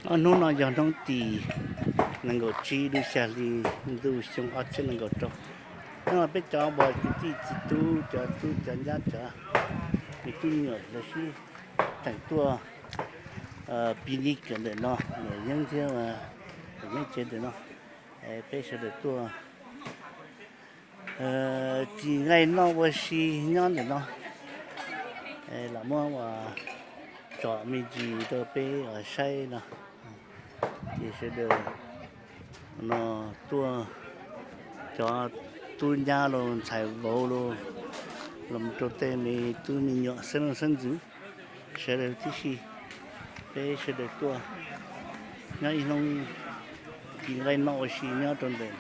Ob hnub no yog hnub tim nees nkaum tsib lub xya hli ntuj xyoo ob txhiab nees nkaum rau. Nyob peb cov uas kwv tij txiv tub, cov tub cov nyab, cov me tub me nyuam lawv sib teem tuaj picnic ntawm no, Yeeb thiab Yeeb tsev ntawm no, peb sawv daws tuaj ris nqaij noj ua si nyob ntawm no. Los muab ua tsom me ntsis rau peb saib no. Ces sawv daws no tuaj, cov tub nyab los ntxhais vauv los, los rau tej me tub me nyuam xeeb leej xeeb ntxwv, sawv daws tib si, peb sawv daws tuaj nyob ib hnub ris nqaij noj ua si nyob rau ntawm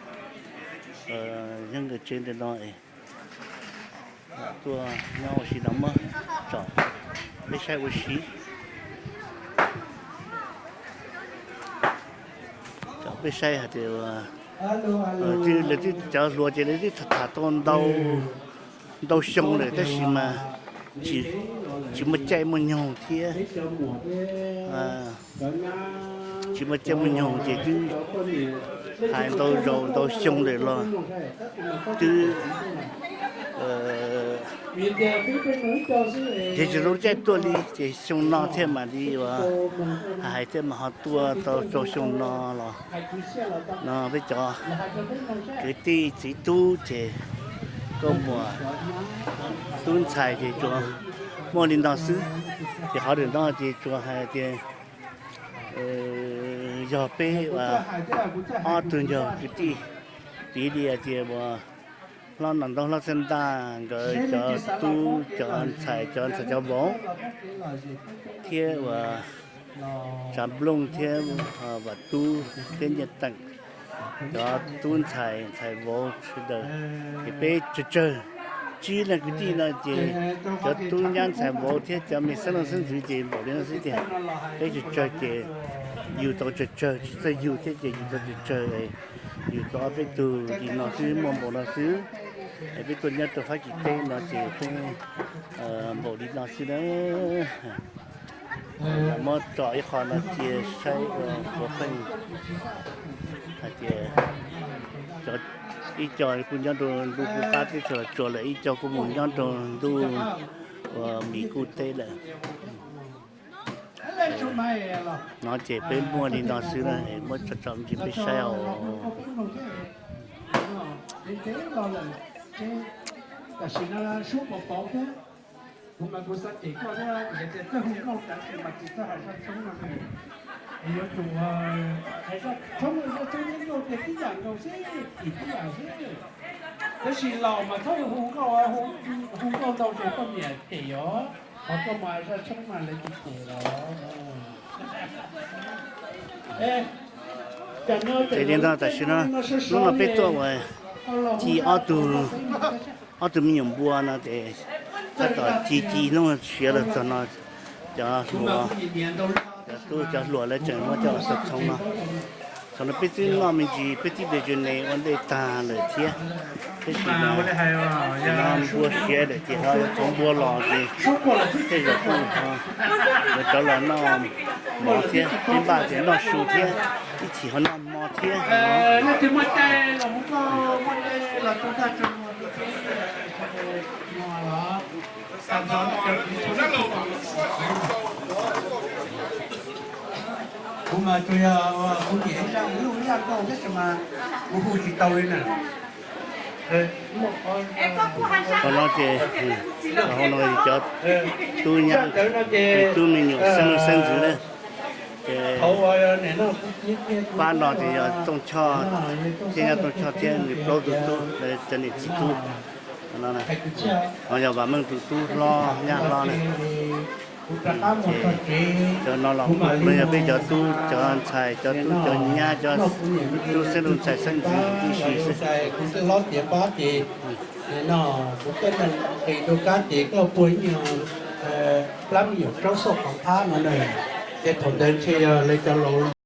Yeeb nkawd tsev ntawm no. Tuaj nyob ua si no muab tsom peb saib ua si. Tsom peb saib hais tias, lawv twb cov hluas ces lawv twb tham tham tau ntau, ntau xyoo lawm tab sis mas tsis muaj caij muaj nyoog thiab. Tsis muaj caij muaj nyoog ces twb hais ntau zaus ntau xyoo lawm los twb ces tsis zoo caij tuaj li, ces xyoo no thiaj mam li ua hais thiaj mam ho tuaj tau rau xyoo no los no peb cov kwv tij txiv tub ces nkauj muam tub ntxhais ces tsuas muaj li no xwb. Ces qhov ntawm no ces tsuas hais tias yog peb ob tug nyuag kwv tij, piv li tias uas hlob Nom Ntaub hlob Xeeb Ntaj nkawd cov tub cov ntxhais, cov ntxhais cov vauv thiab uas Tsav Nplooj thiab Vam Tub thiab Nyiaj Teem, cov tub ntxhais ntxhais vauv sawv daws, ces peb tsawg tsawg tsib leej kwv tij no ces cov tub nyab ntxhais vauv thiab cov me xeeb leej xeeb ntxwv ces npaum li no xwb tiag. Peb tsawg tsawg ces yug tau tsawg tsawg, tsis txawj yug thiab ces yug tau tsawg tsawg, yug tau ob peb tug li no xwb, muaj npaum no xwb. Es peb tuaj nyob rau Fab Kis teb no ces peb npaum li no xwb na. Muab tsom ib qho no cia saib ua puav pheej hais tias ib co kuj nyob rau ntuj qub qab teb chaws los tsuas lawm, ib co kuj mus nyob rau ntuj uas Mis kuj teb lawm. No ces peb muaj li no xwb na, muab tsom tsom ntsis peb saib os. Tam sim no sub pov pauv thiab, kuv mas kuv xav cem koj thiab, yog tias koj hu nkauj tag kis mas tsis txawj hais zaj tshoob no, es yuav tsum hais zaj tshoob, zaj tshoob thiab nkauj tiag tib yam nkaus xwb, cem tib yam xwb. Tab sis laus mas txhob hu nkauj, hu nkauj ntau ces poj niam cem os, ho koj mas zaj tshoob mas lawv tsis cem los. Ces li ntawd tam sim no, hnub no peb tuaj uas ci ob tug, ob tug me nyuam npua no ces tab tom ci ci hnub siav los txog no, cov hluas, cov tub cov hluas lawv tseem muab coj los txog txhoov no. Thaum no peb twb noj me ntsis peb tib de tsev neeg ua ntej tag lawm thiab, tab sis mas npua siav lawm ces ho yuav txhoov npua los ces tej zaum kuj yuav rov los noj mov thiab, peb npaj tias noj su thiab, ib chim ho noj hmo thiab. Kuv mas tsuas yog kuv nyiam ib zaj, lub ib zaj nkauj thiab tab sis mas kuv hu tsis tau li na. Qhov no ces, qhov no cov tub nyab, tub me nyuam xeeb leej xeeb ntxwv na. Ces pab no ces yog Tooj Choj thiab, yog Tooj Choj thiab nws plaub tug tub, cov niam txiv tub. No yog Vam Meej tus tub hlob nyab hlob na. Ces cov no los yog peb cov tub cov ntxhais, cov tub cov nyab, cov tub xeeb leej ntxhais xeeb ntxwv tib si xwb. Kuv twb hlob tiav pab ces no kuv tej neeg nqis rau kab ces koj puag ib nyuag plab me nyuam tsaub xoj qhov thab no na. Ces thaum ntawd ntshe yog lawv cov laus